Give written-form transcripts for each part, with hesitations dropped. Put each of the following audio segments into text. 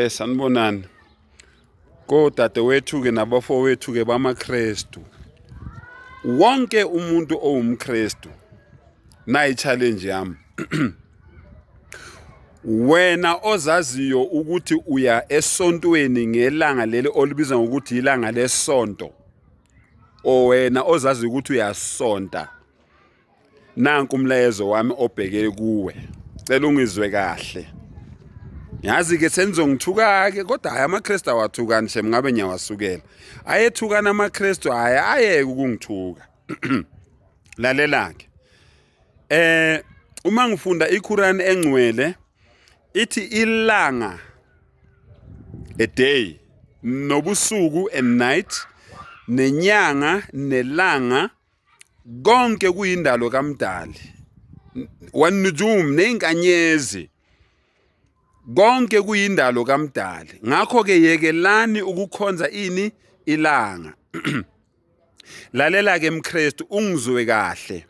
Sanibonani. Kodadewethu ke nabafowethu ke bamaKristu. Wonke umuntu owumKristu nayi challenge yami. Wena ozaziyo ukuthi uya esontweni ngelanga leli olibiza ngokuthi ilanga lesonto. O wena ozaziyo ukuthi uyasonta. Nanku umlayezo wami obheke kuwe. Cela ungizwe kahle. Yazi ke senizongithuka ke kodwa hayi amaKristu awathukani shem ngabe ngiyawasukela. Ayethukana amaKristu hayi ayeke ukungithuka. Lalela ke. Uma ngifunda iQuran engcwele ithi ilanga a day nobusuku and night nenyanga nelanga konke kuyindalo kaMdali wanujum nezinkanyezi konke kuyindalo kaMdali. Ngakho ke yekelani ukukhonza ini ilanga. Lalela ke mKristu, ungizwe kahle.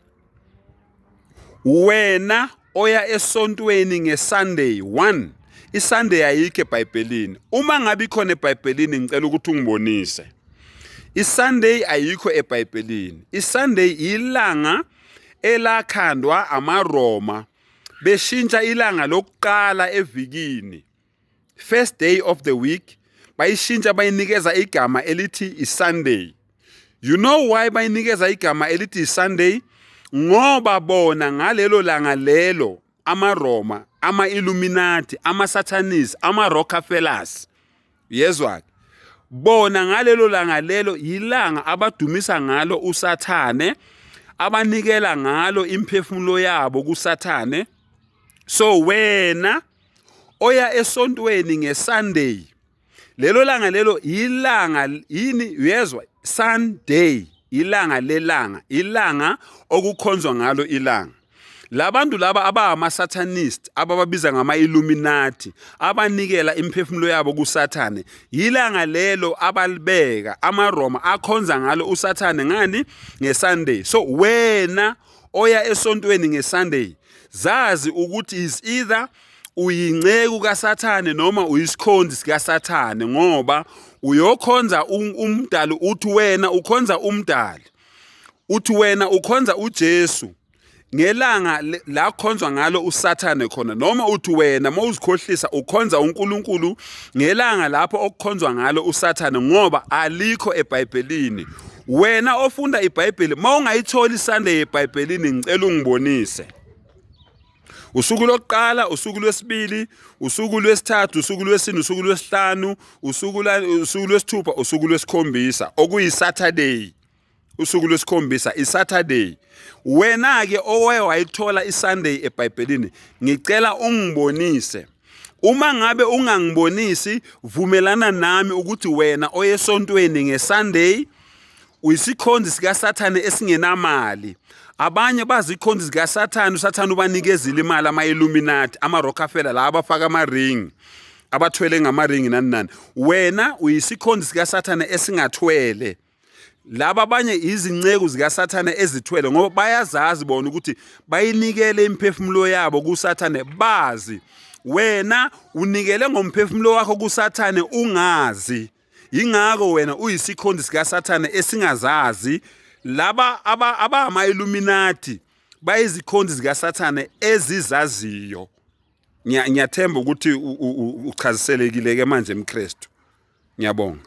Wena oya esontweni ngeSunday 1, iSunday ayikho eBhayibhelini. Uma ngabe ikhona eBhayibhelini ngicela ukuthi ungibonise. ISunday ayikho eBhayibhelini. ISunday ilanga elakhandwa amaRoma beshintsha ilanga lokuqala evikini. First day of the week bayishintsha bayinikeza igama elithi iSunday. You know why bayinikeza igama elithi iSunday? Ngoba bona ngalelo langa lelo amaRoma, ama-Illuminati, ama-Satanists, ama-Rockefellers, yezwa ke, bona ngalelo langa lelo yilanga abadumisa ngalo uSathane, abanikela ngalo imphefumulo yabo kuSathane. So wena oya esontweni ngeSunday, lelo langa lelo ilanga yini, uyezwa? Sunday, ilanga lelanga, ilanga okukhonzwa ngalo ilanga. Labantu laba abangama-satanist, abababiza ngama-Illuminati, abanikela imiphefumulo yabo kuSathane, yilanga lelo abalibeka amaRoma akhonza ngalo uSathane ngani? NgeSunday. So wena oya esontweni ngeSunday, zazi ukuthi is either uyinceku kaSathane noma uyisikhonzi sikaSathane, ngoba uyokhonza umdali. Uthi wena ukhonza umdali, uthi wena ukhonza uJesu ngelanga la khonzwa ngalo uSathane khona, noma uthi wena mawuzikhohlisa ukhonza uNkulunkulu ngelanga lapho okukhonzwa ngalo uSathane, ngoba alikho eBhayibhelini. Wena ofunda iBhayibheli, mawungayitholi iSunday eBhayibhelini, ngicela ungibonise. Usuku lokuqala, usuku lwesibili, usuku lwesithathu, usuku lwesine, usuku lwesihlanu, usuku lwesithupha, usuku lwesikhombisa, okuyiSaturday. Usuku lwesikhombisa iSaturday. Wena ke owaye wayithola iSunday eBhayibhelini, ngicela ungibonise. Uma ngabe ungangibonisi, vumelana nami ukuthi wena oyesontweni ngeSunday uyisikhonzi sikaSathane esingenamali. Abanye bazikhonzi zikaSathane, uSathane ubanikezile imali, ama-Illuminati, ama-Rockefeller, la abafaka ama-ring, abathwele ngama-ring nani nani. Wena uyisikhonzi sikaSathane esingathwele. Laba abanye izinceku zikaSathane ezithwele, ngoba bayazazi bona ukuthi bayinikele imiphefumulo yabo kuSathane bazi. Wena unikele ngomphefumulo wakho kuSathane ungazi. Yingakho wena uyisikhonzi sikaSathane esingazazi. Laba abama-Illuminati bayizikhonzi zikaSathane ezizaziyo. Ngiyathemba ukuthi uchaziselekile ke manje mKristu. Ngiyabonga.